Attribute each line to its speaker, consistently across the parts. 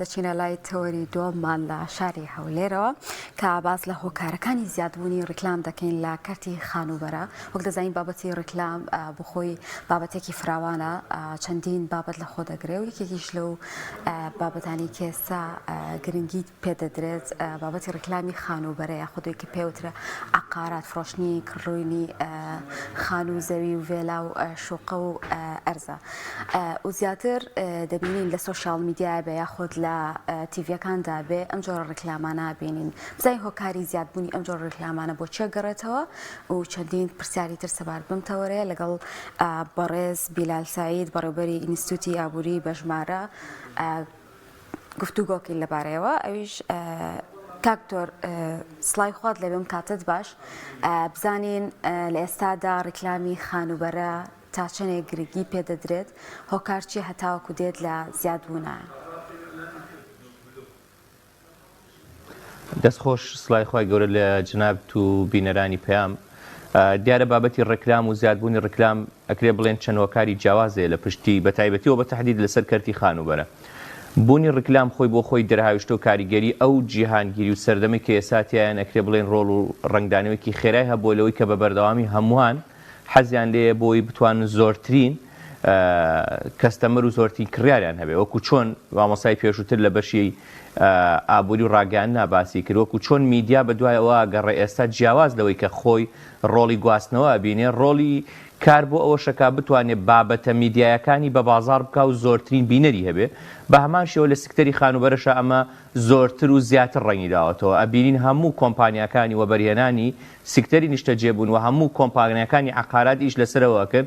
Speaker 1: دەچینە لای تەوەری دووەممان لە شاری هەولێرەوە کە باس لە هۆکارەکانی زیادبوونی ڕیکلام دەکەین لە کەرتی خانووبەرە. وەک دەزانین بابەتی ڕیکلام بۆخۆی بابەتێکی فراوانە چەندین بابەت لە خۆ دەگرێ و یەکێکیش لەو بابەتانی کە ئێستا گرنگی پێدەدرێت بابەتی ڕیکلامی خانووبەرە یاخود کە پێوترە عەقارات فرۆشتنی کڕینی خانوو زەوی و ڤێلا و شوقە و ئەرزە و زیاتر دەبینین لە سۆشیال میدیا بێ یاخود لە تیڤیەکاندا بێ ئەم جۆرە ڕیکلامانە بینین بزانین هۆکاری زیادبوونی ئەم جۆرە ڕیکلامانە بۆ چیە گەڕێتەوە و چەندین پرسیاری تر سەبارەت بەم تەوەرەیە لەگەڵ بەڕێز بیلال سەعید بەڕێوبەری ئینستیتوتی ئابووری بەژمارە گفتوگۆکەین لەبارەیەوە ئەویش کاک دکتۆر سڵاوی خوات لێبێم کاتت باش بزانین لە ئێستادا ڕیکلامی خانووبەرە تا چەندێک گرنگی پێدەدرێت هۆکار چیە هەتاوەکو دێت لە زیادبوونایە؟
Speaker 2: دەست خۆش سڵای خوای گەورە لە جەنابت و بینەرانی پەیام. دیارە بابەتی ڕێکلام و زیادبوونی ڕێکلام ئەکرێ بڵێن چەند هۆکاری جیاواز هەیە لە پشتی بە تایبەتی و بە تەحدید لەسەر کەرتی خانووبەرە. بوونی ڕیکلام خۆی بۆ خۆی دەرهاویشتە و کاریگەری ئەو جیهانگیری و سەردەمەی کە ئێستا تیایان ئەکرێ بڵێن ڕۆڵ و ڕەنگدانەوەیەکی خێرای هەبووە لەوەی کە بە بەردەوامی هەمووان حەزیان لێیە بۆی بتوانن زۆرترین customer و زۆرترین کڕیاریان هەبێ وەکو چۆن مامۆستای پێشووتر لە بەشی ئابووری و ڕاگەیاندنا باسی کرد وەکو چۆن میدیا بە دوای ئەوە گەڕێ ئێستا جیاواز لەوەی کە خۆی ڕۆڵی گواستنەوە ئەبینێ ڕۆڵی کار بۆ ئەوەشەکا بتوانێ بابەتە میدیایەکانی بە بازاڕ بکا و زۆرترین بینەری هەبێ بە هەمان شێوە لە سکتەری خانووبەرەشا ئەمە زۆرتر و زیاتر ڕەنگی داوەتەوە ئەبینین هەموو کۆمپانیاکانی وەبەرهێنانی سیکتەری نیشتەجێبوون و هەموو کۆمپانیاکانی عەقارات ئیش لەسەرەوە ئەکەن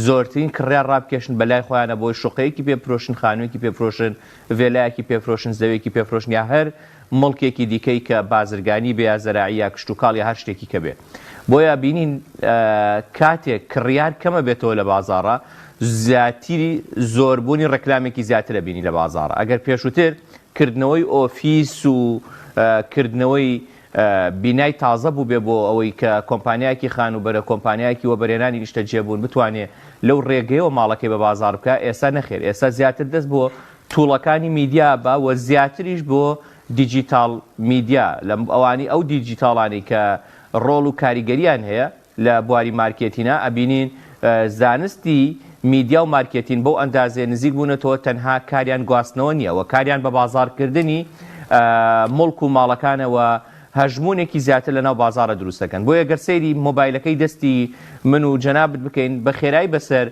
Speaker 2: زۆرترین کڕیار ڕابکێشن بەلای خۆیانە بۆی شوقەیەکی پێ بفرۆشن خانوویەکی پێ بفرۆشن ڤێلایەکی پێ بفرۆشن زەویەکی پێ بفرۆشن یا هەر موڵکێکی دیکەی کە بازرگانی بێ یا زەراعی یا کشتوکاڵ یا هەر شتێکی کە بێ بۆیە بینین کاتێک کڕیار کەمە بێتەوە لە بازاڕە زیاتری زۆربوونی ڕێکلامێکی زیاترە بینی لە بازاڕە ئەگەر پێشووتر کردنەوەی ئۆفیس و کردنەوەی بینای تازە بووبێ بۆ ئەوەی کە کۆمپانیایەکی خانووبەرە، کۆمپانیایەکی وەبەرهێنانی نیشتەجێبوون بتوانێ لەو ڕێگەیەوە ماڵەکەی بە بازاڕ بکا، ئێستا نەخێر، ئێستا زیاتر دەست بۆ tool ەکانی میدیا با و زیاتریش بۆ دیجیتاڵ میدیا، لە ئەوانی ئەو دیجیتاڵانەی کە ڕۆڵ و کاریگەریان هەیە. لە بواری مارکێتینا ئەبینین زانستی میدیا و مارکێتین بەو ئەندازەیە نزیک بوونەتەوە تەنها کاریان گواستنەوە نییە و کاریان بە بازاڕکردنی موڵک و ماڵەکانە و هەژموونێکی زیاتر لەناو بازاڕە دروست دەکەن بۆیە گەر سەیری مۆبایلەکەی دەستی من و جەنابت بکەین بە خێرایی بەسەر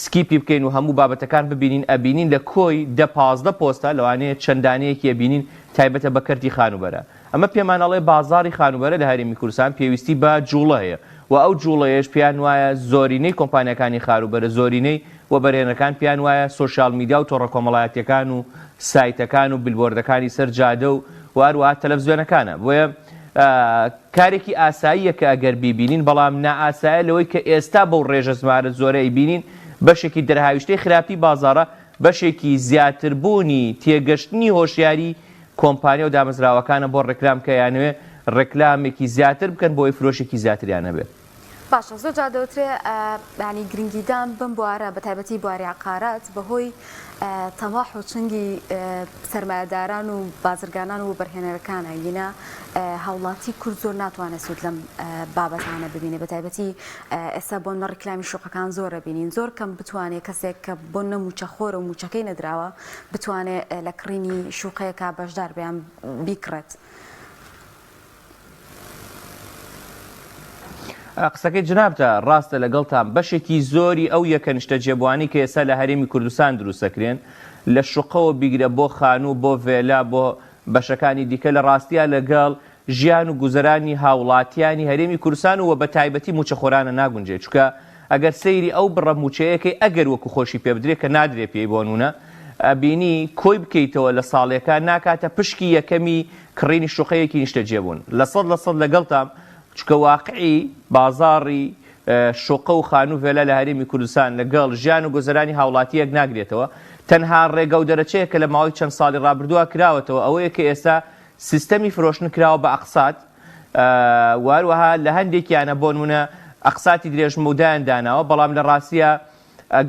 Speaker 2: skip ی بکەین و هەموو بابەتەکان ببینین ئەبینین لە کۆی دە 15 پۆستە لەوانەیە چەند دانەیەکی ئەبینین تایبەتە بە کەرتی خانووبەرە ئەمە پێمان ئەڵێ بازاڕی خانووبەرە لە هەرێمی کوردستان پێویستی بە جوڵە هەیە و ئەو جوڵەیەش پێیان وایە زۆرینەی کۆمپانیاکانی خارووبەرە زۆرینەی وەبەرهێنەکان پێیان وایە سۆشیال میدیا و تۆڕە کۆمەڵایەتیەکان و سایتەکان و بیلبۆردەکانی سەر جادە و و هەروەها تەلەفزیۆنەکانە بۆیە کارێکی ئاساییە کە ئەگەر بیبینین بەڵام نائاسایە لەوەی کە ئێستا بەو ڕێژە زمارە زۆرە ئەیبینین بەشێکی دەرهاویشتەی خراپی بازاڕە بەشێکی زیاتربوونی تێگەشتنی هۆشیاری کۆمپانیا و دامەزراوەکانە بۆ ڕێکلام کە ئەیانەوێ ڕێکلامێکی زیاتر بکەن بۆ ئەوەی فرۆشێکی زیاتریان هەبێ.
Speaker 1: باشە زۆر جار دەوترێ یانی گرنگیدان بەم بوارە بە تایبەتی بواری عەقارات بەهۆی تەماح و چنگی سەرمایەداران و بازرگانان و وەبەرهێنەرەکانە گینا هاوڵاتی کورد زۆر ناتوانێت سوود لەم بابەتانە ببینێ بە تایبەتی ئێستا بۆ نە ڕیکلامی شوقەکان زۆرە بینین زۆر کەم بتوانێت کەسێک کە بۆ نە موچەخۆرە و موچەکەی نەدراوە بتوانێ لە کڕینی شوقەیەکا بەشدار بێ یان بیکڕێت.
Speaker 2: قسەکەی جنابتە ڕاستە لەگەڵتام بەشێکی زۆری ئەو یەکە نیشتەجێبووانەی کە ئێستا لە هەرێمی کوردستان دروستەکرێن لە شوقەوە بیگرە بۆ خانوو بۆ ڤێلا بۆ بەشەکانی دیکە لە ڕاستیا لەگەڵ ژیان و گوزەرانی هاوڵاتیانی هەرێمی کوردستان و بە تایبەتی موچەخۆرانە ناگونجێ چونکە ئەگەر سەیری ئەو بڕە موچەیەکەی ئەگەر وەکو خۆشی پێ بدرێ کە نادرێ پێی بۆنمونە ئەبینی کۆی بکەیتەوە لە ساڵێکا ناکاتە پشکی یەکەمی کڕینی شوقەیەکی نیشتەجێبوون 100% لەگەڵتام چونکە واقعی بازاڕی شوقە و خانوو ڤێلا لە هەرێمی کوردستان لەگەڵ ژیان و گوزەرانی هاوڵاتی یەک ناگرێتەوە تەنها ڕێگە و دەرەچەیە کە لە ماوەی چەند ساڵی ڕابردووە کراوەتەوە ئەوەیە کە ئێستا سیستەمی فرۆشتن کراوە بە ئەقسات و هەروەها لە هەندێکیانە بۆنمونە ئەقساتی درێژمەودایان داناوە بەڵام لە ڕاستیا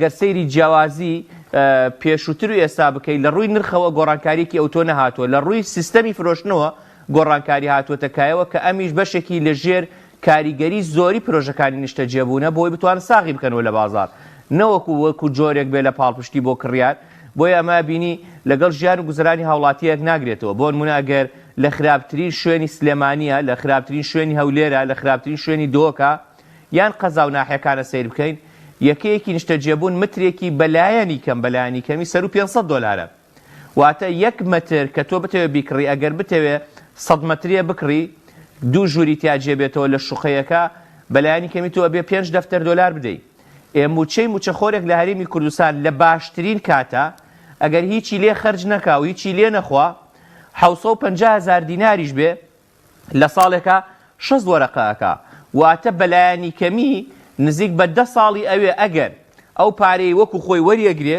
Speaker 2: گەر سەیری جیاوازی. پێشووتر و ئێستا بکەی لە ڕووی نرخەوە گۆڕانکاریەکی ئەوتۆ نەهاتووە، لە ڕووی سیستەمی فرۆشتنەوە گۆڕانکاری هاتووەتە کایەوە کە ئەمیش بەشێکی لە ژێر کاریگەری زۆری پرۆژەکانی نیشتەجێبوونە بۆی بتوانن ساغی بکەنەوە لە بازاڕ نەوەکو وەکو جۆرێک بێ لە پاڵپشتی بۆ کڕیار بۆیە ئەمە بینی لەگەڵ ژیان و گوزەرانی هاوڵاتیەک ناگرێتەوە بۆنمونە ئەگەر لە خراپترین شوێنی سلێمانیە لە خراپترین شوێنی هەولێرە لە خراپترین شوێنی دهۆکە یان قەزا و ناحیەکانە سەیر بکەین یەکەیەکی نیشتەجێبوون مترێکی بەلایەنی کەم بەلایەنی کەمی سەروو 500 دۆلارە واتە یەک مەتر کە تۆ بتەوێ بیکڕی ئەگەر بتەوێ سەد مەتریە بکڕی دوو ژووری تیا جێ بێتەوە لە شوقەیەکە بەلایەنی کەمی تۆ ئەبێ پێنج دەفتەر دۆلار بدەی ئێ موچەی موچەخۆرێک لە هەرێمی کوردستان لە باشترین کاتە ئەگەر هیچی لێ خەرج نەکا و هیچی لێ نەخوا 750 هەزار دیناریش بێ لە ساڵێکا 60 وەرەقە ئەکا واتە بەلایەنی کەمی نزیک بە دە ساڵی ئەوێ ئەگەر ئەو پارەی وەکو خۆی وەریەگرێ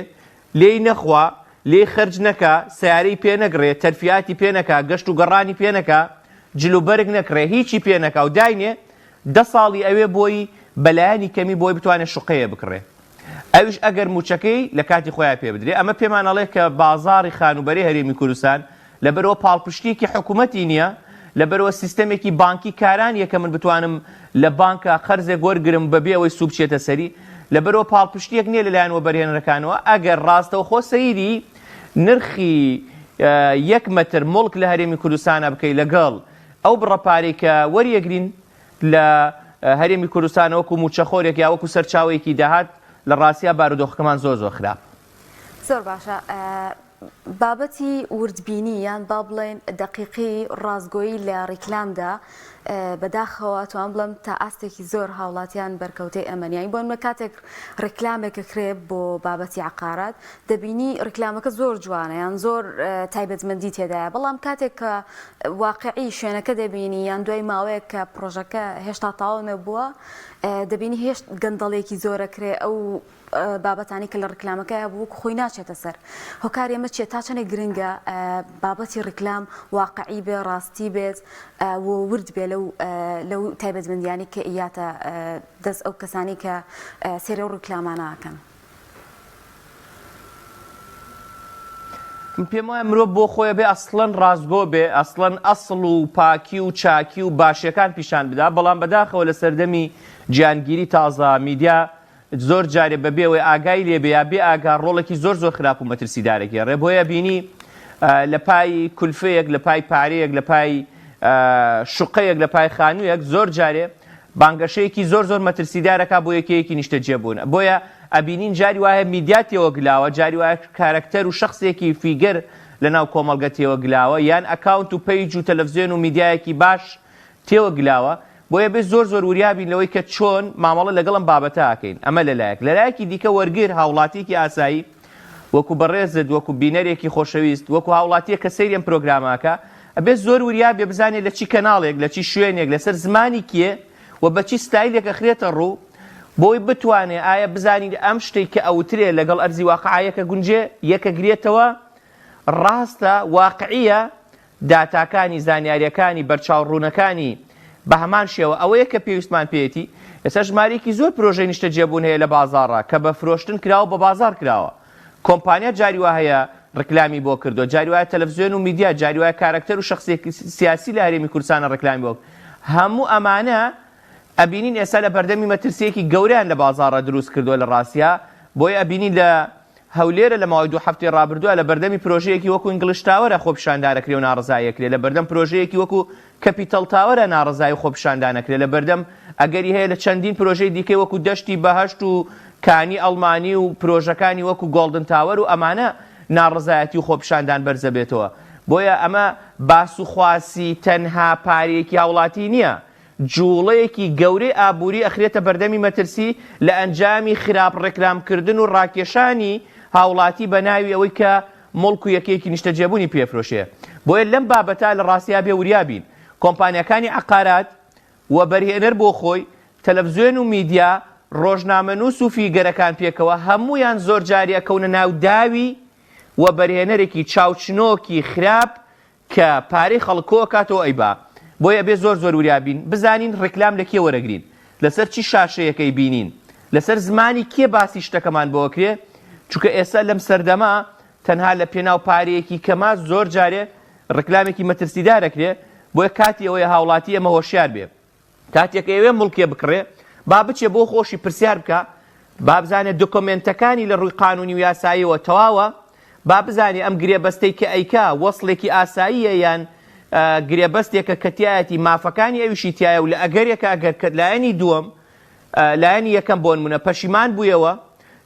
Speaker 2: لێی نەخوا، لێی خەرج نەکا، سەیارەی پێ نەگڕێ، تەرفیهاتی پێ نەکا، گەشت و گەڕانی پێ نەکا، جل و بەرگ نەکڕێ، هیچی پێ نەکا و داینێ، دە ساڵی ئەوێ بۆی بە لایەنی کەمی بۆی بتوانێ شوقەیە بکڕێ. ئەویش ئەگەر مووچەکەی لە کاتی خۆیا پێ بدرێ. ئەمە پێمان ئەڵێ کە بازاڕی خانووبەرەی هەرێمی کوردستان لەبەرئەوە پاڵپشتییەکی حکومەتی نییە، لەبەرئەوە سیستەمێکی بانکی کارا نییە کە من بتوانم لە بانکا قەرزێک وەرگرم بەبێ ئەوەی سوو بچێتە سەری، لەبەرئەوە پاڵپشتییەک نییە لەلایەن وەبەرهێنەرەکانەوە، ئەگەر ڕاستەوخۆ سەیری نرخی یەک مەتر موڵک لە هەرێمی کوردستانا بکەی لەگەڵ ئەو بڕە پارەی کە وەریەگرین لە هەرێمی کوردستان وەکو مووچەخۆرێک یا وەکو سەرچاوەیەکی داهات لە ڕاستیا بارودۆخەکەمان زۆر زۆر خراپە.
Speaker 1: زۆر باشە. بابەتی وردبینی یان با بڵێین دەقیقی ڕاستگۆیی لە ڕیکلامدا بەداخەوە توان بڵێم تا ئاستێکی زۆر هاوڵاتیان بەرکەوتەی ئەمەن یانی بۆ نمونە کاتێک ڕیکلامێک ئەکرێ بۆ بابەتی عقارات دەبینی ڕیکلامەکە زۆر جوانە یان زۆر تایبەتمەندی تێدایە بەڵام کاتێک کە واقعی شوێنەکە دەبینی یان دوای ماوەیەک کە پرۆژەکە هێشتا تەواو نەبووە دەبینی هێشت گەندەڵێکی زۆرەکرێ ئەو بابەتانەی کە لە ڕیکلامەکەیا بوو وەکو خۆی ناچێتە سەر. هۆکاری ئەمە چیە؟ تا چەندێک گرنگە بابەتی ڕیکلام واقعی بێ، ڕاستی بێت و ورد بێ لەو لەو تایبەتمەندیانەی کە ئیاتە دەست ئەو کەسانەی کە سەیری ئەو ڕیکلامانە ئەکەن.
Speaker 2: من پێم وایە مرۆڤ بۆ خۆی ئەبێ ئەسڵەن ڕاستگۆ بێ، ئەسڵەن ئەسڵ و پاکی و چاکی و باشیەکان پیشان بدا، بەڵام بەداخەوە لە سەردەمی جیهانگیری تازە میدیا زۆر جارێ بە بێ ئەوەی ئاگای لێ بێ یا بێ ئاگا ڕۆڵێکی زۆر زۆر خراپ و مەترسیدار ئەگێڕێ بۆیە بینی لە پای کولفەیەک لە پای پارەیەک لە پای شوقەیەک لە پای خانوویەک زۆر جارێ بانگەشەیەکی زۆر زۆر مەترسیدارەکە بۆ یەکەیەکی نیشتەجێبوون بۆیە ئەبینین جاری وایە میدیا تێوە گلاوە جاری وایە کارەکتەر و شخصێکی figure لە ناو کۆمەڵگە تێوە گلاوە یان account و page و تەلەڤزیۆن و میدیایەکی باش تێوە گلاوە، بۆیە بێ زۆر زۆر وریا بین لەوەی کە چۆن مامەڵە لەگەڵ ئەم بابەتە ئەکەین، ئەمە لە لایەک، لە لایەکی دیکە وەرگر، هاوڵاتیەکی ئاسایی، وەکو بەڕێزت، وەکو بینەرێکی خۆشەویست، وەکو هاوڵاتیەک کە سەیری ئەم پرۆگرامە ئەکا، ئەبێ زۆر وریا بێ بزانێ لە چی کەناڵێک، لە چی شوێنێک، لەسەر زمانی کێ و بە چی ستایلێک ئەخرێتە ڕوو، بۆی بتوانێ ئایا بزانین ئەم شتەی کە ئەوترێ لەگەڵ ئەرزی واقعا یەکەگونجێ، یەکەگرێتەوە، ڕاستە، واقعیە، داتاکانی، زانیارییەکانی، بەرچاوڕوونەکانی بە هەمان شێوە ئەوەیە کە پێویستمان پێیەتی. ئێستا ژمارەیەکی زۆر پرۆژەی نیشتەجێبوون هەیە لە بازاڕا کە بە فرۆشتن کراوە و بە بازاڕ کراوە. کۆمپانیا جاری وا هەیە ڕیکلامی بۆ کردووە، جاری وایە تەلەفزیۆن و میدیا، جاری وایە کارەکتەر و شەخسییەکی سیاسی لە هەرێمی کوردستانە ڕیکلامی بۆ هەموو ئەمانە ئەبینین ئێستا لە بەردەمی مەترسییەکی گەورەیان لە بازاڕا دروست کردووە لە ڕاستیا بۆیە ئەبینین لە هەولێرە لە ماوەی دوو هەفتەی ڕابردووە لە بەردەمی پرۆژەیەکی وەکو English Tower ە خۆپیشاندان ئەکرێ و ناڕەزایی ئەکرێ لە بەردەم پرۆژەیەکی وەکو Capital Tower ە ناڕەزایی و خۆپیشاندان ئەکرێ لە بەردەم ئەگەری هەیە لە چەندین پرۆژەی دیکەی وەکو دەشتی بەهەشت و کانی ئەڵمانی و پرۆژەکانی وەکو Golden Tower و ئەمانە ناڕەزایەتی و خۆپیشاندان بەرزەبێتەوە بۆیە ئەمە باس و خواسی تەنها پارەیەکی هاوڵاتی نییە جووڵەیەکی گەورەی ئابووری ئەخرێتە بەردەمی مەترسی لە ئەنجامی خراپ ڕێکلامکردن و ڕاکێشانی هاوڵاتی بە ناوی ئەوەی کە موڵک و یەکەیەکی نیشتەجێبوونی پێفرۆشێ. بۆیە لەم بابەتە لە ڕاستیا بێ وریا بین. کۆمپانیاکانی عەقارات، وەبەرهێنەر بۆ خۆی، تەلەفزیۆن و میدیا، ڕۆژنامەنووس و figure ەکان پێکەوە هەموویان زۆرجاری ئەکەونە ناو داوی وەبەرهێنەرێکی چاوچنۆکی خراپ کە پارەی خەڵک کۆئەکاتەوە ئەیبا بۆیە ئەبێ زۆر زۆر وریا بین بزانین ڕیکلام لە کێ وەرەگرین لەسەر چی شاشەیەک ئەیبینین لەسەر زمانی کێ باسی شتەکەمان بۆ ئەکرێ. چونکە ئێستا لەم سەردەمە تەنها لە پێناو پارەیەکی کەما زۆر جارێ ڕیکلامێکی مەترسیدار ئەکرێ، بۆیە کاتی ئەوەیە هاوڵاتی ئێمە هۆشیار بێ. کاتێک ئەیەوێ موڵکێ بکڕێ با بچێ بۆ خۆشی پرسیار بکا، با بزانێ دۆکۆمێنتەکانی لە ڕووی قانونی و یاساییەوە تەواوە، با بزانێ ئەم گرێبەستەی کە ئەیکا وەسڵێکی ئاساییە یان گرێبەستێکە کە تیایەتی مافەکانی ئەویشی تیایە و لە ئەگەرێکا گەر کە لایەنی دووەم لایەنی یەکەم بۆنمونە پەشیمان بوویەوە،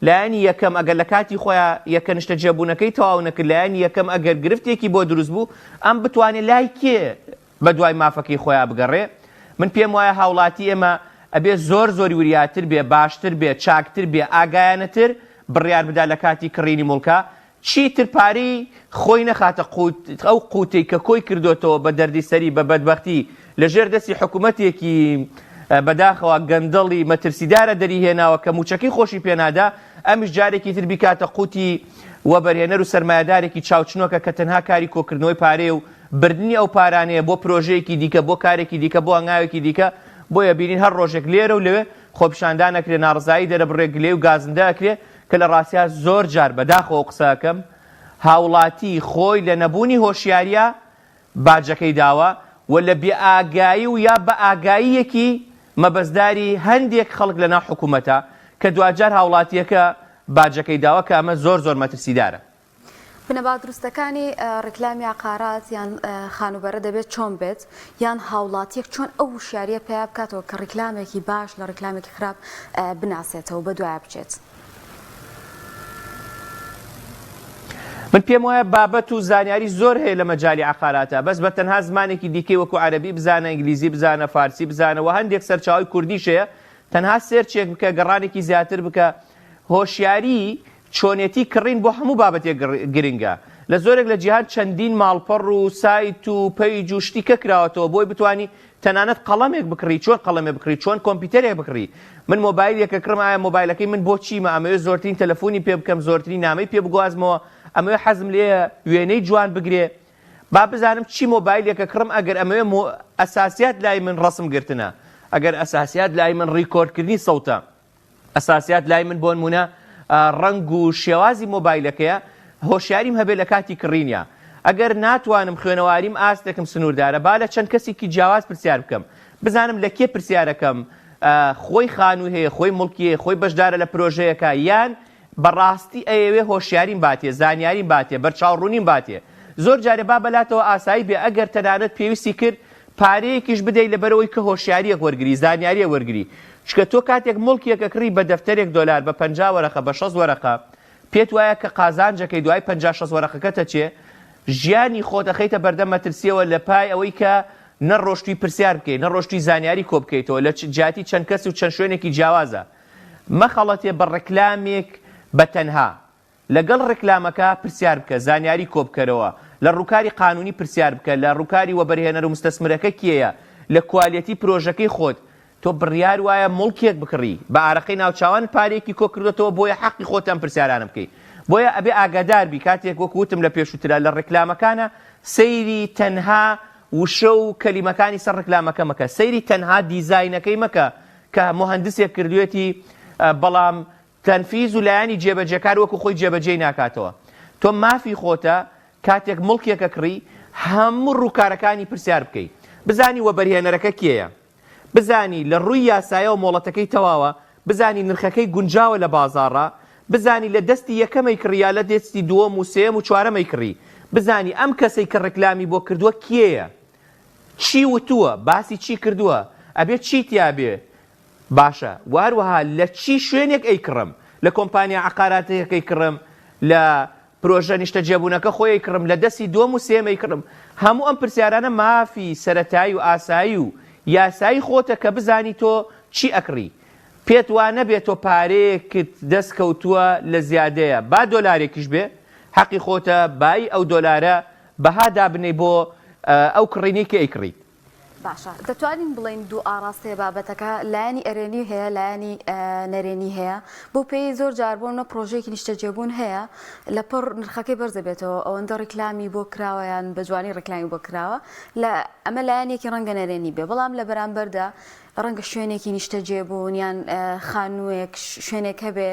Speaker 2: لایەنی یەکەم ئەگەر لە کاتی خۆیا یەکە نیشتەجێبوونەکەی تەواو نەکرد، لایەنی یەکەم ئەگەر گرفتێکی بۆ دروست بوو، ئەم بتوانێ لای کێ بەدوای مافەکەی خۆیا بگەڕێ؟ من پێم وایە هاوڵاتی ئێمە ئەبێ زۆر زۆر وریاتر بێ، باشتر بێ، چاکتر بێ، ئاگایانەتر بڕیار بدا لە کاتی کڕینی موڵکا، چیتر پارەی خۆی نەخاتە قوت، ئەو قوتەی کە کۆی کردۆتەوە بە دەردیسەری، بە بەدبەختی لە ژێر دەستی حکومەتێکی بەداخەوە گەندەڵی مەترسیدارە دەریهێناوە کە موچەکەی خۆشی پێنادا، ئەمیش جارێکی تر بیکاتە قوتی وەبەرهێنەر و سەرمایەدارێکی چاوچنۆکە کە تەنها کاری کۆکردنەوەی پارەیە و بردنی ئەو پارانەیە بۆ پرۆژەیەکی دیکە، بۆ کارێکی دیکە، بۆ هەنگاوێکی دیکە، بۆیە بینین هەر ڕۆژێک لێرە و لەوێ خۆپیشاندان ئەکرێ، ناڕەزایی دەرەبڕێ، گلەی و گازندە ئەکرێ، کە لە ڕاستیا زۆر جار بەداخەوە قسە ئەکەم هاوڵاتی خۆی لە نەبوونی هۆشیاریا باجەکەی داوە و لە بێئاگایی و یا بە ئاگاییەکی مەبەستداری هەندێک خەڵک لە ناو حکوومەتە کە دواجار هاوڵاتییەکە باجەکەی داوە کە ئەمە زۆر زۆر مەترسیدارە.
Speaker 1: بنەما دروستەکانی ڕیکلامی عەقارات یان خانووبەرە دەبێت چۆن بێت؟ یان هاوڵاتیەک چۆن ئەو وشیاریە پەیا بکاتەوە کە ڕیکلامێکی باش لە ڕیکلامێکی خراپ بناسێتەوە بەدوایا بچێت؟
Speaker 2: من پێم وایە بابەت و زانیاری زۆر هەیە لە مەجالی عەقاراتا بەس بە تەنها زمانێکی دیکەی وەکو عەرەبی بزانە ئینگلیزی بزانە فارسی بزانە وە هەندێک سەرچاوەی کوردیش هەیە تەنها search ێک بکە گەڕانێکی زیاتر بکە هۆشیاری چۆنێتی کڕین بۆ هەموو بابەتێک گرنگە. لە زۆرێک لە جیهان چەندین ماڵپەڕ و سایت و page و شتی کە کراوەتەوە بۆی بتوانی تەنانەت قەڵەمێک بکڕی چۆن قەڵەمێ بکڕی چۆن کۆمپیوتەرێک بکڕی من مۆبایلێک ئەکڕم ئایا مۆبایلەکەی من بۆ چیمە ئەمەوێ زۆرترین تەلەفۆنی پێ بکەم زۆرترین نامەی پێ بگوازمەوە ئەمەوێ حەزم لێیە وێنەی جوان بگرێ با بزانم چی مۆبایلێک ئەکڕم ئەگەر ئەمەوێ ئەساسیات لای من ڕەسم گرتنە ئەگەر ئەساسیات لای من ڕیکۆردکردنی سەوتە ئەساسیات لای من بۆنمونە ڕەنگ و شێوازی مۆبایلەکەیە هۆشیاریم هەبێت لە کاتی کڕینیا ئەگەر ناتوانم خوێنەواریم ئاستێکم سنووردارە با لە چەند کەسێکی جیاواز پرسیار بکەم بزانم لە کێ پرسیارەکەم خۆی خانووی هەیە خۆی موڵکی هەیە خۆی بەشدارە لە پرۆژەیەکە یان بەڕاستی ئەیەوێ هۆشیاریم باتێ، زانیاریم باتێ، بەرچاوڕوونیم باتێ. زۆر جارێ با بەلاتەوە ئاسایی بێ ئەگەر تەنانەت پێویستی کرد پارەیەکیش بدەی لەبەرئەوەی کە هۆشیارییەک وەرگری، زانیارییەک وەرگری. چونکە تۆ کاتێک موڵکێک ئەکڕی بە دەفتەرێک دۆلار، بە 50 وەرەقە، بە 60 وەرەقە، پێت وایە کە قازانجەکەی دوای 50 60 وەرەقەکەت ئەچێ، ژیانی خۆت ئەخەیتە بەردەم مەترسییەوە لە پای ئەوەی کە نە ڕۆشتووی پرسیار بکەی، نە ڕۆشتووی زانیاری کۆ بکەیتەوە لە جیاتی چەند کەس و چەند شوێنێکی جیاوازە. مەخەڵەتێ بە ڕێکلامێک بە تەنها. لەگەڵ ڕێکلامەکە پرسیار بکە، زانیاری کۆبکەرەوە، لە ڕووکاری قانونی پرسیار بکە، لە ڕووکاری وەبەرهێنەر و مستەسمرەکە کێیە، لە کوالێتی پرۆژەکەی خۆت. تۆ بڕیار وایە موڵکێک بکڕی، بە ئارەقەی ناوچاوانت پارەیەکی کۆکردۆتەوە بۆیە حەقی خۆتە ئەم پرسیارانە بکەی. بۆیە ئەبێ ئاگادار بی کاتێک وەکو وتم لە پێشووترا لە ڕێکلامەکانا سەیری تەنها وشە و کەلیمەکانی سەر ڕێکلامەکە مەکە، سەیری تەنها دیزاینەکەی مەکە کە موهەندسێک کردوێتی بەڵام تەنفیز و لایەنی جێبەجێکار وەکو خۆی جێبەجێی ناکاتەوە. تۆ مافی خۆتە کاتێک موڵکێک ئەکڕی هەموو ڕووکارەکانی پرسیار بکەی بزانی وەبەرهێنەرەکە کێیە بزانی لە ڕووی یاسایەوە مۆڵەتەکەی تەواوە بزانی نرخەکەی گونجاوە لە بازاڕا بزانی لە دەستی یەکەم ئەیکڕی یا لە دەستی دووەم و سێیەم و چوارەم ئەیکڕی بزانی ئەم کەسەی کە ڕیکلامی بۆ کردووە کێیە چی وتووە باسی چی کردووە ئەبێ چی تیا بێ باشە وە هەروەها لە چی شوێنێک ئەیکڕم لە کۆمپانیا عەقاراتیەکە ئەیکڕم لە پرۆژە نیشتەجێبوونەکە خۆی ئەیکڕم لە دەستی دووەم و سێیەم ئەیکڕم هەموو ئەم پرسیارانە مافی سەرەتایی و ئاسایی و یاسایی خۆتە کە بزانی تۆ چی ئەکڕی پێت وا نەبێ تۆ پارەیەکت دەست کەوتووە لە زیادەیە با دۆلارێکیش بێ حەقی خۆتە بایی ئەو دۆلارە بەها دابنێی بۆ ئەو کڕینەی کە ئەیکڕیت.
Speaker 1: باشە دەتوانین بڵێین دوو ئاڕاستەیە بابەتەکە لایەنی ئەرێنی هەیە لایەنی نەرێنی هەیە بۆ پێی زۆر جار بۆ نە پرۆژەیەکی نیشتەجێبوون هەیە لە پڕ نرخەکەی بەرزەبێتەوە ئەوەندە ڕیکلامی بۆ کراوە یان بە جوانی ڕیکلامی بۆ کراوە لە ئەمە لایەنێکی ڕەنگە نەرێنی بێ بەڵام لە بەرامبەردا ڕەنگە شوێنێکی نیشتەجێبوون یان خانوویەک شوێنێک هەبێ.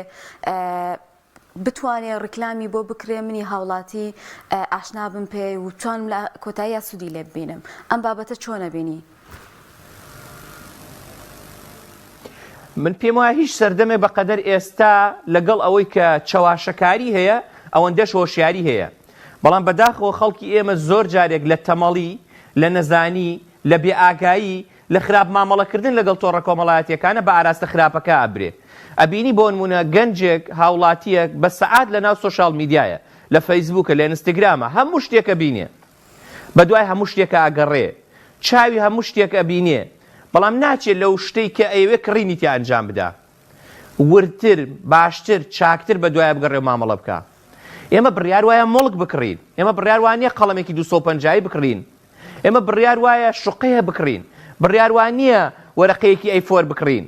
Speaker 1: بتوانێ ڕیکلامی بۆ بکرێ منی هاوڵاتی ئاشنا بم پێی و بتوانم لە کۆتاییا سوودی لێ ببینم ئەم بابەتە چۆن ئەبینی؟
Speaker 2: من پێم وایە هیچ سەردەمێ بەقەدەر ئێستا لەگەڵ ئەوەی کە چەواشەکاری هەیە ئەوەندەش هۆشیاری هەیە بەڵام بەداخەوە خەڵکی ئێمە زۆر جارێک لە تەمەڵی لە نەزانی لە بێئاگایی لە خراپ مامەڵەکردن لەگەڵ تۆڕە کۆمەڵایەتیەکانە بە ئاراستە خراپەکە ئەبرێ. ئەبینی بۆنمونە گەنجێک، هاوڵاتیەک بە سەعات لەناو سۆشیاڵ میدیایە، لە فەیسبوکە، لە ئینستگرامە، هەموو شتێک ئەبینێ. بەدوای هەموو شتێکا ئەگەڕێ. چاوی هەموو شتێک ئەبینێ. بەڵام ناچێ لەو شتەی کە ئەیەوێ کڕینی تیا ئەنجام بدا. وردتر، باشتر، چاکتر بەدوایا بگەڕێ و مامەڵە بکا. ئێمە بڕیار وایە موڵک بکڕین. ئێمە بڕیار وانیە قەڵەمێکی 250 ی بکڕین. ئێمە بڕیار وایە شوقەیە بکڕین، بڕیار وا نییە وەرەقەیەکی A four بکڕین،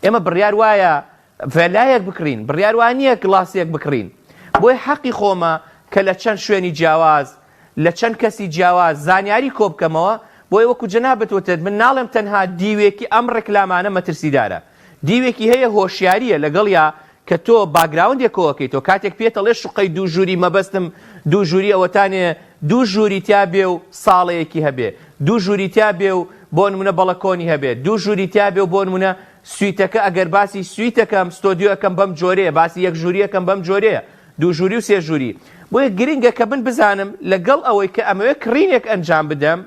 Speaker 2: ئێمە بڕیار وایە ڤێلایەک بکڕین، بڕیار وا نییە گڵاسێک بکڕین. بۆیە حەقی خۆمە کە لە چەند شوێنی جیاواز، لە چەند کەسی جیاواز زانیاری کۆ بکەمەوە، بۆیە وەکو جەنابت وتت من ناڵێم تەنها دیوێکی ئەم ڕێکلامانە مەترسیدارە، دیوێکی هەیە هۆشیارییە لەگەڵیا کە تۆ background ێک کۆئەکەیتەوە کاتێک پێت ئەڵێ شوقەی دوو ژووری مەبەستم دوو ژووری ئەوەتانێ دوو ژووری تیا بێ و ساڵەیەکی هەبێ دوو ژووری تیا بێ و بۆ نمونە بەڵەکۆنی هەبێ دوو ژووری تیا بێ و بۆ نمونە suite ەکە ئەگەر باسی suite ەکەم ستۆدیۆ ئەکەم بەم جۆرەیە باسی یەک ژووریەکەم بەم جۆرەیە دوو ژووری و سێ ژووری بۆیە گرنگە کە من بزانم لەگەڵ ئەوەی کە ئەمەوێ کڕینێک ئەنجام بدەم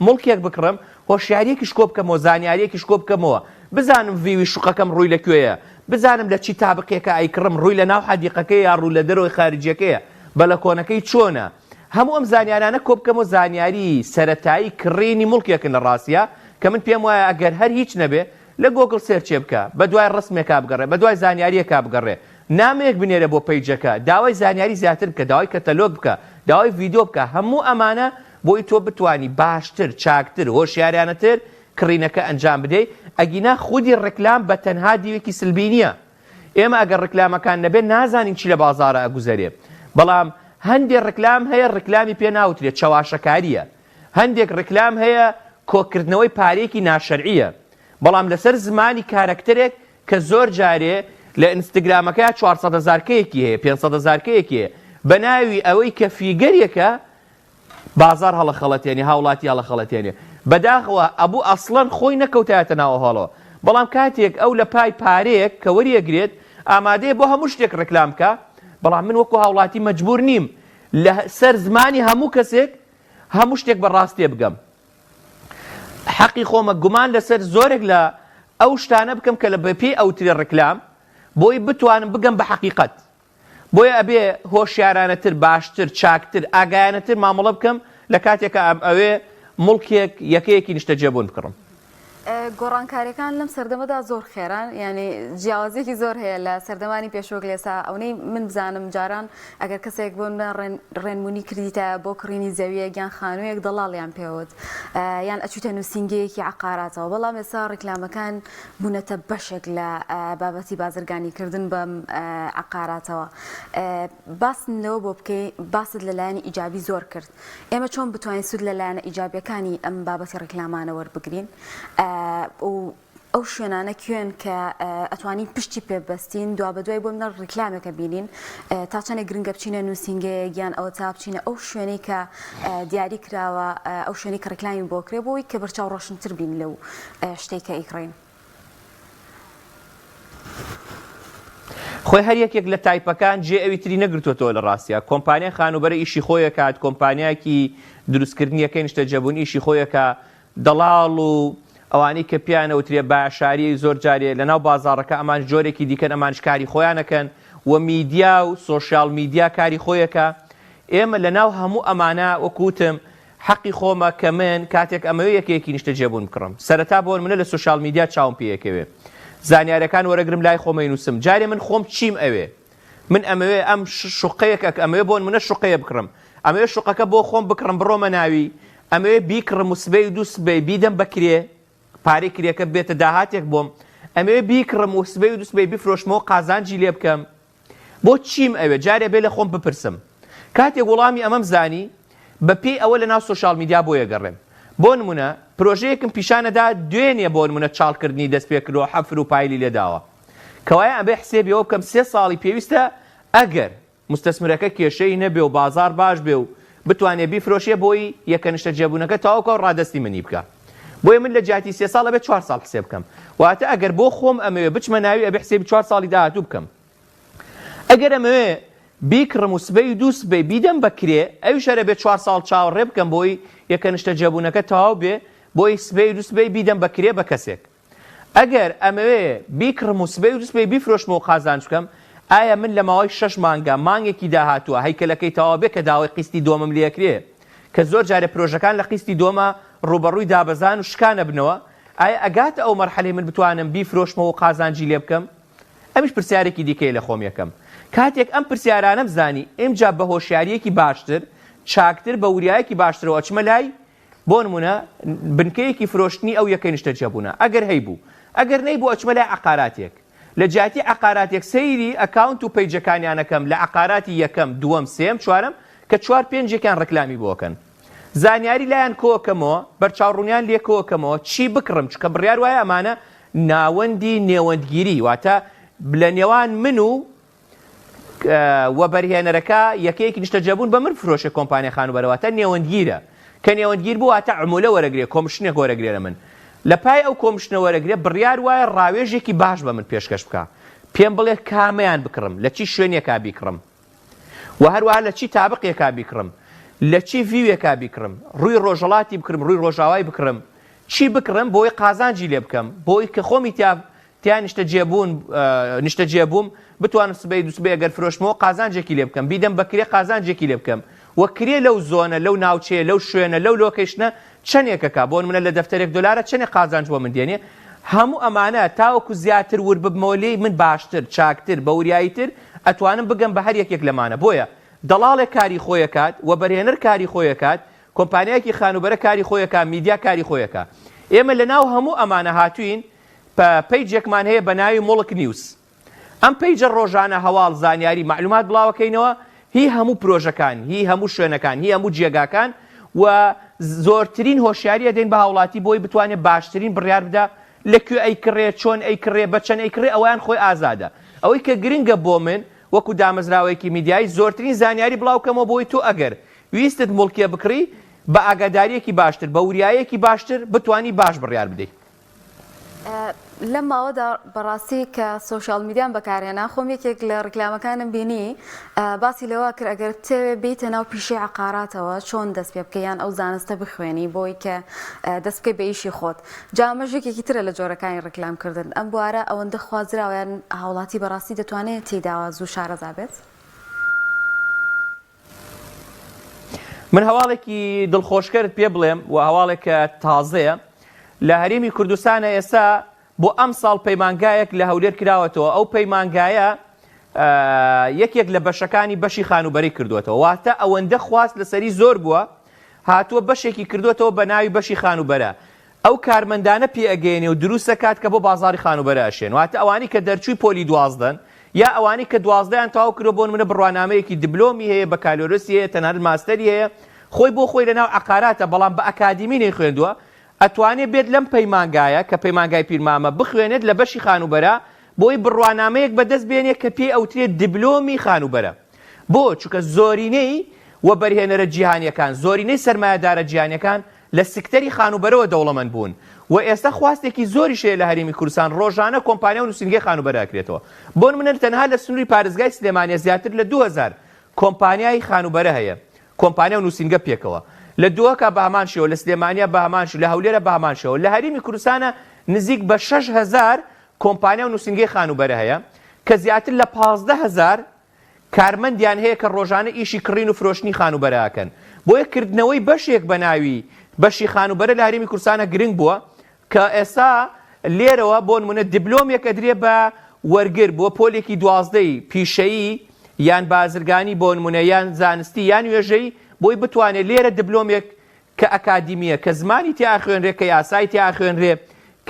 Speaker 2: موڵکێک بکڕم، هۆشیارییەکیش کۆ بکەمەوە، زانیارییەکیش کۆ بکەمەوە، بزانم view ی شوقەکەم ڕووی لە کوێیە، بزانم لە چی تابقێکە ئەیکڕم، ڕووی لە ناو حەدیقەکەیە یا ڕوو لە دەرەوەی خارجیەکەیە، بەلەکۆنەکەی چۆنە، هەموو ئەم زانیارانە کۆ بکەمەوە، زانیاری سەرەتایی کڕینی موڵکێکن لە ڕاستیا، کە من پێم وایە ئەگەر هەر هیچ نەبێ لە گۆگڵ search ێ بکە، بە دوای ڕەسمێکا بگەڕێ، بە دوای زانیارییەکا بگەڕێ، نامەیەک بنێرە بۆ page ەکە، داوای زانیاری زیاتر بکە، داوای کەتەلۆگ بکە، داوای ڤیدیۆ بکە، هەموو ئەمانە بۆی تۆ بتوانی باشتر، چاکتر، هۆشیارانەتر کڕینەکە ئەنجام بدەی، ئەگینا خودی ڕیکلام بە تەنها دیوێکی سلبی نییە. ئێمە ئەگەر ڕیکلامەکان نەبێت نازانین چی لە بازاڕا ئەگوزەرێ. بەڵام هەندێ ڕیکلام هەیە ڕیکلامی پێ ناوترێ چەواشەکارییە. هەندێک ڕیکلام هەیە کۆکردنەوەی پارەیەکی ناشەرعییە. بەڵام لەسەر زمانی کارەکتەرێک کە زۆر جارێ لە ئینستگرامەکەیا 400 هەزار کەیەکی هەیە 500 هەزار کەیەکی هەیە بە ناوی ئەوەی کە figure ێکە بازاڕ هەڵەخەڵەتێنێ هاوڵاتی هەڵەخەڵەتێنێ بەداخەوە ئەبوو ئەسڵەن خۆی نەکەوتایەتە ناو ئەو هەڵەوە بەڵام کاتێک ئەو لە پای پارەیەک کە وەریەگرێت ئامادەیە بۆ هەموو شتێک ڕێکلام بکا بەڵام من وەکو هاوڵاتی مەجبور نیم لە سەر زمانی هەموو کەسێک هەموو شتێک بە ڕاست تێبگەم حەقی خۆمە گومان لەسەر زۆرێک لە ئەو شتانە بکەم کە لە بەپێی ئەوترێ ڕێکلام بۆی بتوانم بگەم بە حەقیقەت بۆیە ئەبێ هۆشیارانەتر، باشتر، چاکتر، ئاگایانەتر مامەڵە بکەم لە کاتێکا ئەمئەوێ موڵکێک، یەکەیەکی نیشتەجێبوون بکڕم.
Speaker 1: گۆڕانکاریەکان لەم سەردەمەدا زۆر خێران یانی جیاوازیەکی زۆر هەیە لە سەردەمانی پێشوەک لێسا ئەونەی من بزانم جاران ئەگەر کەسێک بۆ ڕێنمونی کردیتایە بۆ کڕینی زەویەک یان خانوویەک دەڵاڵیان پێوت یان ئەچوویتە نووسینگەیەکی عەقاراتەوە بەڵام ئێستا ڕیکلامەکان بوونەتە بەشێک لە بابەتی بازرگانیکردن بەم عەقاراتەوە. باستم لەوە بۆ بکەی باست لە لایەنی ئیجابی زۆر کرد. ئێمە چۆن بتوانین سوود لە لایەنە ئیجابیەکانی ئەم بابەتی ڕیکلامانە وەربگرین و ئەو شوێنانە کوێن کە ئەتوانین پشتی پێ ببەستین دوابەدوای بۆ منە ڕیکلامێکە بینین تا چەندێک گرنگە بچینە نووسینگەیەک یان ئەوە تا بچینە ئەو شوێنەی کە دیاری کراوە ئەو شوێنەی کە ڕیکلامی بۆ کرێ بۆی کە بەرچاو ڕۆشنتر بین لەو شتەی کە ئەیکڕین.
Speaker 2: خۆی هەر یەکێک لە تایپەکان جێ ئەوی تری نەگرتووەتەوە لە ڕاستیا کۆمپانیای خانووبەرە ئیشی خۆی ئەکات کۆمپانیایەکی دروستکردنی یەکەی نیشتەجێبوون ئیشی خۆی ئەکا دەڵاڵ و ئەوانەی کە پێیان ئەوترێ بایەشاریی زۆر جارێ لەناو بازاڕەکە ئەمانش جۆرێکی دیکەن ئەمانش کاری خۆیان ئەکەن و میدیا و سۆشیال میدیا کاری خۆی ئەکا ئێمە لەناو هەموو ئەمانە وەکو وتم حەقی خۆمە کە من کاتێک ئەمەوێ یەکەیەکی نیشتەجێبوون بکڕم سەرەتا بۆنمونە لە social media چاوم پێ ئەکەوێ زانیارەکان وەرەگرم لای خۆم ئەینوسم جارێ من خۆم چیم ئەوێ من ئەمەوێ ئەم شوقەیەک ئەک ئەمەوێ بۆنمونە شوقەیە بکڕم ئەمەوێ شوقەکە بۆ خۆم بکڕم بڕۆمە ناوی ئەمەوێ بیکڕم و سبەی و دوو سبەی بیدەم بە کرێ پارەی کرێکە بێتە داهاتێک بۆم ئەمەوێ بیکڕم و سبەی و دوو سبەی بیفرۆشمەوە قازانجی لێ بکەم بۆ چیم ئەوێ جارێ بێ لە خۆم بپرسم کاتێک وڵامی ئەمەم زانی بە پێی ئەوە لە ناو social media بۆیە گەڕێم بۆ نمونە پرۆژەیەکم پیشانەدا دوێنێ بۆ نمونە چاڵکردنی دەست پێ کردووە حەفر و pile ی لێداوە کەوایە ئەبێ حسێبی ئەوە بکەم سێ ساڵی پێویستە ئەگەر. مستەسمرەکە کێشەی نەبێ و بازاڕ باش بێ و بتوانێ بیفرۆشێ بۆی یەکە نیشتەجێبوونەکە تەواو کا و ڕادەستی منی بکا. بۆیە من لە جیاتی سێ ساڵ ئەبێ چوار ساڵ حسێب بکەم. واتە ئەگەر بۆ خۆم ئەمەوێ بچمە ناوی ئەبێ حسێبی چوار ساڵی داهاتوو بکەم. ئەگەر ئەمەوێ بیکڕم و سبەی و دوو سبەی بیدەم بە کرێ ئەویش هەر ئەبێ چوار ساڵ چاوەڕێ بکەم بۆی یەکە نیشتەجێبوونەکە تەواو بێ بۆی سبەی و دوو سبەی بیدەم بە کرێ بە کەسێک. ئەگەر ئەمەوێ بیکڕم و سبەی و دووسبەی بیفرۆشمەوە و قازانج بکەم، ئایا من لە ماوەی شەش مانگا، مانگێکی داهاتووە، هەیکەلەکەی تەواو بێ کە داوای قیستی دووەمم لێ ئەکرێ، کە زۆر جارێ پرۆژەکان لە قیستی دووەما ڕووبەڕووی دابەزان و شکان ئەبنەوە، ئایا ئەگاتە ئەو مەرحەلەی من بتوانم بیفرۆشمەوە و قازانجی لێ بکەم؟ ئەمیش پرسیارێکی دیکەیە لە خۆم یەکەم. کاتێک ئەم پرسیارانەم زانی، ئینجا بە هۆشیارییەکی باشتر، چاکتر، بە وریایەکی باشترەوە ئەچمە لای بۆ نموونە بنکەیەکی فرۆشتنی ئەو یەکەی نیشتەجێبوونە ئەگەر هەیبوو، ئەگەر نەیبوو ئەچمە لای عەقاراتێک لە جیاتی عەقاراتێک سەیری account و page ەکانیان ئەکەم لە عەقاراتی یەکەم دووەم سێیەم چوارەم کە چوار پێنجێکیان ڕیکلامی بۆ ئەکەن زانیاری لایان کۆکەمەوە بەرچاوڕوونیان لێ کۆکەمەوە چی بکڕم چونکە بڕیار وایە ئەمانە ناوەندی نێوەندگیری واتە لە نێوان من و وەبەرهێنەرەکە یەکەیەکی نیشتەجێبوون بە من بفرۆشێ کۆمپانیای خانووبەرە واتە نێوەندگیرە کە نێوەندگیر بوو واتە عمولە وەرەگرێ commission ێک وەرەگرێ لە من لە پای ئەو commission ە وەرەگرێ بڕیار وایە ڕاوێژێکی باش بە من پێشکەش بکا پێم بڵێ کامەیان بکڕم لە چی شوێنێکا بیکڕم و هەروەها لە چی تابقێکا بیکڕم لە چی view ێکا بیکڕم ڕووی ڕۆژەڵاتی بکڕم ڕووی ڕۆژاوای بکڕم چی بکڕم بۆی قازانجی لێ بکەم بۆی کە خۆمی تیا تیا نیشتەجێبوون نیشتەجێ بووم بتوانم سبەی دووسبەی ئەگەر فرۆشتمەوە قازانجێکی لێ بکەم بیدەم بە کرێ قازانجێکی لێ بکەم و کرێ لەو zone ە لەو ناوچەیە لەو شوێنە لەو location ە چەندێکەکە بۆ نمونە لە دەفتەرێک دۆلارە چەندێک قازانج بۆ من دێنێ هەموو ئەمانە تاوەکو زیاتر ورد ببمەوە لێی من باشتر چاکتر بە وریاییتر ئەتوانم بگەم بە هەر یەکێک لەمانە بۆیە دەڵاڵێک کاری خۆی ئەکات وەبەرهێنەر کاری خۆی ئەکات کۆمپانیایەکی خانووبەرە کاری خۆی ئەکا میدیا کاری خۆی ئەکا ئێمە لەناو هەموو ئەمانە هاتووین page ێکمان هەیە بە ناوی موڵک نیوز ئەم page ە ڕۆژانە هەواڵ زانیاری مەعلومات بڵاوەکەینەوە هی هەموو پرۆژەکان هی هەموو شوێنەکان هی هەموو جێگاکان و زۆرترین هۆشیاری ئەدەین بە هاوڵاتی بۆی بتوانێت باشترین بڕیار بدا لە کوێ ئەیکڕێ چۆن ئەیکڕێ بە چەند ئەیکڕێ ئەوەیان خۆی ئازادە ئەوەی کە گرنگە بۆ من وەکو دامەزراوەیەکی میدیایی زۆرترین زانیاری بڵاوکەمەوە بۆی تۆ ئەگەر ویستت موڵکێ بکڕی بە ئاگاداریەکی باشتر بە وریایەکی باشتر بتانی باش بڕیار بدەیت.
Speaker 1: لەم ماوەدا بەڕاستی کە social media م بەکارهێنا خۆم یەکێک لە ڕیکلامەکانم بینی باسی لەوە کرد ئەگەر بتەوێ بیتە ناو پیشەی عقاراتەوە چۆن دەست پێ بکەی یان ئەو زانستە بخوێنی بۆی کە دەست بکەی بە ئیشی خۆت جا ئەمەش یەکێکی ترە لە جۆرەکانی ڕیکلام کردن ئەم بوارە ئەوەندە خوازراوە یان هاوڵاتی بەڕاستی دەتوانێت تێیدا زوو شارەزا بێت؟
Speaker 2: من هەواڵێکی دڵخۆشکەرت پێ بڵێم و هەواڵێک کە تازەیە لە هەرێمی کوردستانە ئێستا بۆ ئەم ساڵ پەیمانگایەک لە هەولێر کراوەتەوە ئەو پەیمانگایە یەکێک لە بەشەکانی بەشی خانوبەری کردوێتەوە واتە ئەوەندە خواست لەسەری زۆر بووە هاتووە بەشێکی کردوێتەوە بە ناوی بەشی خانوبەرە ئەو کارمەندانە پێ ئەگەیەنێ و دروست ئەکات کە بۆ بازاڕی خانووبەرە ئەشێن واتە ئەوانەی کە دەرچووی پۆلی دوازدەن یا ئەوانەی کە دوازدەیان تەواو کردوە بۆ نمونە بڕوانامەیەکی دبلۆمی هەیە بەکالۆرۆسی هەیە تەنانەت ماستەری هەیە خۆی بۆ خۆی لەناو عەقاراتە بەڵام بە ئەکادیمی نەیخوێندووە ئەتوانێ بێت لەم پەیمانگایە کە پەیمانگای پیرمامە بخوێنێت لە بەشی خانووبەرە بۆی بڕوانامەیەک بەدەست بێنێ کە پێی ئەوترێت دبلۆمی خانووبەرە بۆ؟ چونکە زۆرینەی وەبەرهێنەرە جیهانیەکان زۆرینەی سەرمایەدارە جیهانیەکان لە سکتەری خانووبەرەوە دەوڵەمەند بوون و ئێستا خواستێکی زۆریش هەیە لە هەرێمی کوردستان ڕۆژانە کۆمپانیا و نووسینگەی خانووبەرە ئەکرێتەوە بۆ نمونە تەنها لە سنووری پارێزگای سلێمانیە زیاتر لە 2000 کۆمپانیای خانووبەرە هەیە کۆمپانیا و نووسینگە پێکەوە لە دهۆکا بە هەمان شێوە لە سلێمانیا بە هەمان شێوە لە هەولێرە بە هەمان شێوە لە هەرێمی کوردستانە نزیک بە 6000 کۆمپانیا و نووسینگەی خانووبەرە هەیە کە زیاتر لە 15000 کارمەندیان هەیە کە ڕۆژانە ئیشی کڕین و فرۆشتنی خانووبەرە ئەکەن، بۆیە کردنەوەی بەشێک بە ناوی بەشی خانووبەرە لە هەرێمی کوردستانە گرنگ بووە کە ئێستا لێرەوە بۆ نمونە دبلۆمێک ئەدرێ بە وەرگر بۆ پۆلێکی دوازدەی پیشەیی یان بازرگانی بۆ نمونە یان زانستی یان وێژەی بۆی بتوانێت لێرە دبلۆمێک کە ئەکادیمییە، کە زمانی تیا ئەخوێنرێ، کە یاسای تیا ئەخوێنرێ،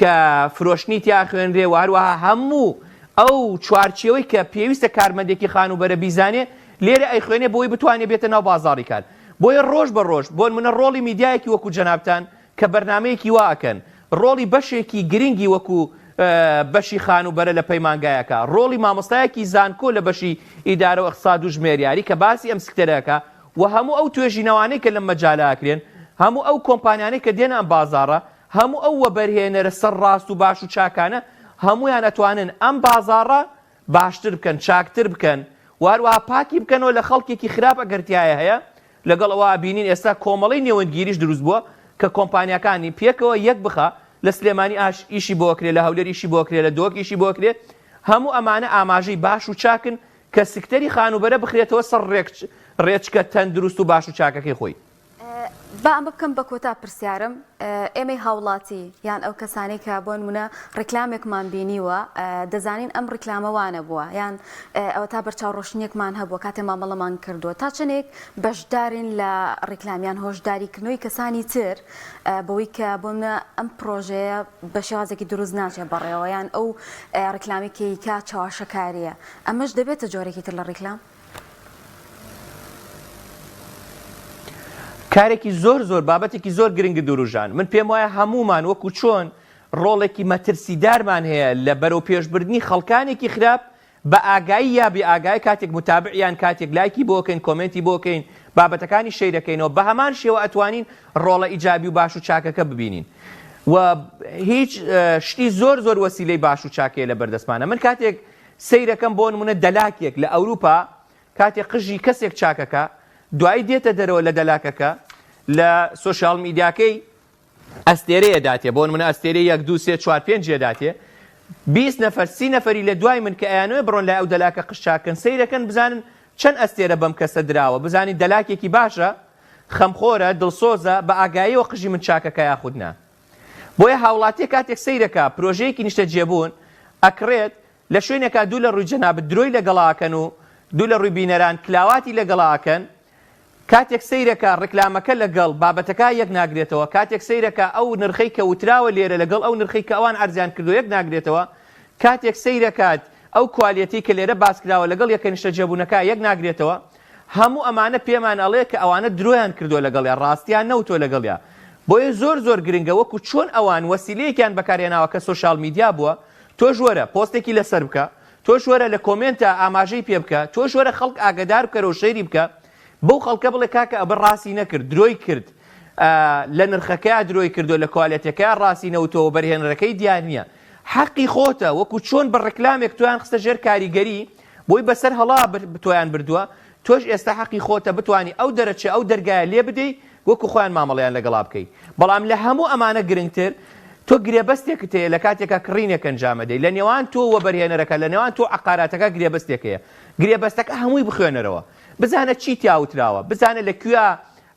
Speaker 2: کە فرۆشتنی تیا ئەخوێنرێ و هەروەها هەموو ئەو چوارچێوەی کە پێویستە کارمەندێکی خانووبەرە بیزانێ لێرە ئەیخوێنێ بۆی بتوانێ بێتە ناو بازاڕی کار. بۆیە ڕۆژ بە ڕۆژ بۆ نموونە ڕۆڵی میدیایەکی وەکوو جەنابتان کە بەرنامەیەکی وا ئەکەن، ڕۆڵی بەشێکی گرنگی وەکوو بەشی خانووبەرە لە پەیمانگایەکە، ڕۆڵی مامۆستایەکی زانکۆ لە بەشی ئیدارە و ئیقتساد و ژمێریاری کە باسی ئەم سکتەرە ئەکا و هەموو ئەو توێژینەوانەی کە لەم مەجالە ئەکرێن، هەموو ئەو کۆمپانیانەی کە دێنە ئەم بازاڕە، هەموو ئەو وەبەرهێنەرە سەرڕاست و باش و چاکانە هەموویان ئەتوانن ئەم بازاڕە باشتر بکەن، چاکتر بکەن و هەروەها پاکی بکەنەوە لە خەڵکێکی خراپ ئەگەر تیایا هەیە، لەگەڵ ئەوە ئەبینین ئێستا کۆمەڵەی نێوەندگیریش دروست بووە کە کۆمپانیاکانی پێکەوە یەک بخا، لە سلێمانی ئاش ئیشی بۆ ئەکرێ، لە هەولێر ئیشی بۆ ئەکرێ، لە دهۆک ئیشی بۆ ئەکرێ، هەموو ئەمانە ئاماژەی باش و چاکن کە سکتەری خانووبەرە بخرێتەوە سەر ڕێچکە تەندروست و باش و چاکەکەی خۆی.
Speaker 1: با ئەمە بکەم بە کۆتا پرسیارم، ئێمەی هاوڵاتی یان ئەو کەسانەی کە بۆ نمونە ڕیکلامێکمان بینیوە دەزانین ئەم ڕیکلامە وانە بووە یان ئەوەتا بەرچاو ڕۆشنیەکمان هەبووە کاتێ مامەڵەمان کردووە تا چەندێک بەشدارین لە ڕیکلام یان هۆشداریکردنەوەی کەسانی تر بەوەی کە بۆ منە ئەم پرۆژەیە بە شێوازێکی دروست ناچێت بەڕێوە یان ئەو ڕیکلامی کەیکا چەواشەکاریە ئەمەش دەبێتە جۆرێکی تر لە ڕیکلام؟
Speaker 2: کارێکی زۆر زۆر بابەتێکی زۆر گرنگت وروژان من پێم وایە هەموومان وەکو چۆن ڕۆڵێکی مەترسیدارمان هەیە لە بەرەو پێشبردنی خەڵکانێکی خراپ بە ئاگایی یا بێ ئاگایی کاتێک متابعیان کاتێک لایکی بۆکەین کۆمێنتی بۆکەین بابەتەکانی شەیرەکەینەوە بە هەمان شێوە ئەتوانین ڕۆڵە ئیجابی و باش و چاکەکە ببینین و هیچ شتی زۆر زۆر وەسیلەی باش و چاکەیە لە بەردەستمانە من کاتێک سەیرەکەم بۆ نمونە دەلاکێک لە ئەوروپا کاتێ قژی کەسێک چاکەکا دوایی دێتە دەرەوە لە دەلاکەکە لە سۆشیال میدیاکەی ئەستێرەیە داتێ بۆ نمونە ئەستێرەی یەک دوو سێ چوار پێنج داتێ 20 نەفەر سی نەفەری لە دوای من کە ئەیانەوێ بڕۆن لای ئەو دەلاکە قژ چاکەن سەیرەکەن بزانن چەند ئەستێرە بەم کەسە دراوە بزانین دەلاکێکی باشە خەمخۆرە دڵسۆزە بە ئاگاییەوە قژی من چاکەکە یاخود نا بۆیە هاوڵاتیە کاتێک سەیرەکا پرۆژەیەکی نیشتەجێبوون ئەکڕێت لە شوێنێکا دوو لە ڕووی جەنابت درۆی لەگەڵا ئەکەن و دوو لە ڕووی بینەران کلاواتی لەگەڵا ئەکەن کاتێک سەیرەکا ڕیکلامەکە لەگەڵ بابەتەکا یەک ناگرێتەوە کاتێک سەیرەکا ئەو نرخەی کە وتراوە لێرە لەگەڵ ئەو نرخەی کە ئەوان عەرزیان کردووە یەک ناگرێتەوە کاتێک سەیرەکات ئەو کوالێتی کە لێرە باس کراوە لەگەڵ یەکە نیشتەجێبوونەکە یەک ناگرێتەوە هەموو ئەمانە پێمان ئەڵێ کە ئەوانە درۆیان کردووە لەگەڵیا ڕاستیان نەوتووە لەگەڵیا بۆیە زۆر زۆر گرنگە وەکو چۆن ئەوان وەسیلەیەکیان بەکارهێناوە کە سۆشیال میدیا بووە تۆش وەرە پۆستێکی لەسەر بکە تۆش وەرە لە کۆمێنتا ئاماژەی پێ بکە تۆش وەرە خەڵک ئاگەدار بکەرەوە شەیری بکە بەو خەڵکە بڵێ کاکە ئەبە ڕاستی نەکرد درۆی کرد لە نرخەکەیا درۆی کردو لە کوالێتەکەیا ڕاستی نەوتەوە بەرهێنەرەکەی دیار نییە حەقی خۆتە وەکو چۆن بە ڕێکلامێک تۆیان خستە ژێر کاریگەری بۆی بەسەر هەڵا تۆیان بردووە تۆش ئێستا حەقی خۆتە بتوانی ئەو دەرەچە ئەو دەرگایە لێ بدەی وەکو خۆیان مامەڵەیان لەگەڵا بکەی بەڵام لە هەموو ئەمانە گرنگتر تۆ گرێبەستێکت هەیە لە کاتێکا کڕینێک ئەنجامەدەی لە نێوان تۆ و وەبەرهێنەرەکە لە نێوان تۆ و عەقاراتەکە گرێبەستێک هەیە گرێبەستەکە هەمووی بخوێنەرەوە بزانە چی تیا وتراوە بزانە لە کوێ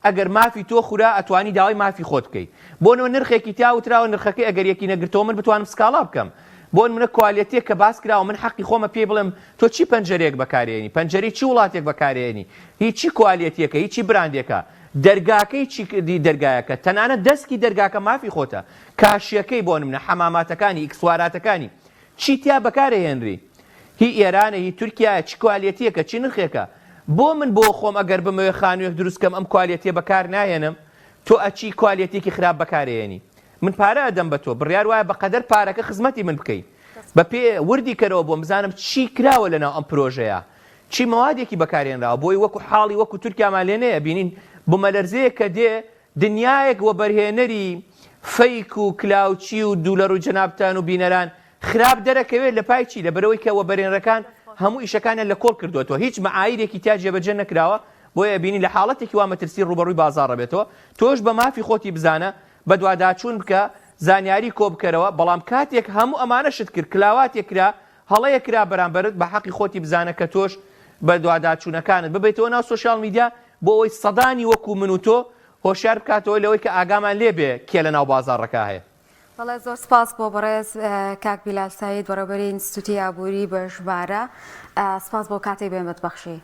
Speaker 2: ئەگەر مافی تۆ خورا ئەتوانی داوای مافی خۆت بکەی بۆ نمونە نرخێکی تیا وتراوە نرخەکەی ئەگەر یەکی نەگرتەوە من بتوانم سکاڵا بکەم بۆ نمونە کوالێتیەک کە باس کراوە من حەقی خۆمە پێی بڵێم تۆ چی پەنجەرەیەک بەکارێنی پەنجەرەی چی وڵاتێک بەکارێنی هی چی کوالێتیەکە هی چی براندێکە دەرگاکەی چی دەرگایەکە تەنانەت دەسکی دەرگاکە مافی خۆتە کاشیەکەی بۆ نمونە حەماماتەکانی ئیکسواراتەکانی چی تیا بەکارەهێنری هی ئێرانە هی تورکیایە چ کوالێتیەکە چی نرخێکە بۆ من بۆ خۆم ئەگەر بمەوێ خانوویەک دروست کەم ئەم کوالێتیە بەکار ناهێنم تۆ ئەچی کوالێتیەکی خراپ بەکارەیەنی من پارە ئەدەم بە تۆ بڕیار وایە بەقەدەر پارەکە خزمەتی من بکەی بە پێ وردی کەرەوە بۆم بزانم چی کراوە لەناو ئەم پرۆژەیە چی مەوادێکی بەکارهێنراوە بۆی وەکو حاڵی وەکو تورکیامان لێ نەیە بینین بومەلەرزەیەک کە دێ دنیایەک وەبەرهێنەری فەیک و کلاوچی و دوولەڕووی جەنابتان و بینەران خراپ دەرەکەوێت لە پای چی لەبەرئەوەی کە وەبەرێنرەکان هەموو ئیشەکانیان لە کۆڵ کردووەتەوە هیچ مەعایرێکی تیا جێبەجێ نەکراوە بۆیە ئەبینی لە حاڵەتێکی وا مەترسی ڕووبەڕووی بازاڕ ئەبێتەوە تۆش بە مافی خۆتی بزانە بەدواداچوون بکە زانیاری کۆبکەرەوە بەڵام کاتێک هەموو ئەمانەشت کرد کلاواتێک کرا هەڵەیەک کرا بەرامبەرت بە حەقی خۆتی بزانە کە تۆش بەدواداچوونەکانت ببەیتەوە ناو سۆشیال میدیا بۆ ئەوەی سەدانی وەکو من و تۆ هۆشیار بکاتەوە لەوەی کە ئاگامان لێ بێ کێ لەناو بازاڕەکە هەیە.
Speaker 1: بەڵێ زۆر سپاس بۆ بەڕێز کاک بیلال سەید بەڕێوبەری ئینستیتوتی ئابووری بە ژمارە سپاس بۆ کاتێک بێمەت بەخشی.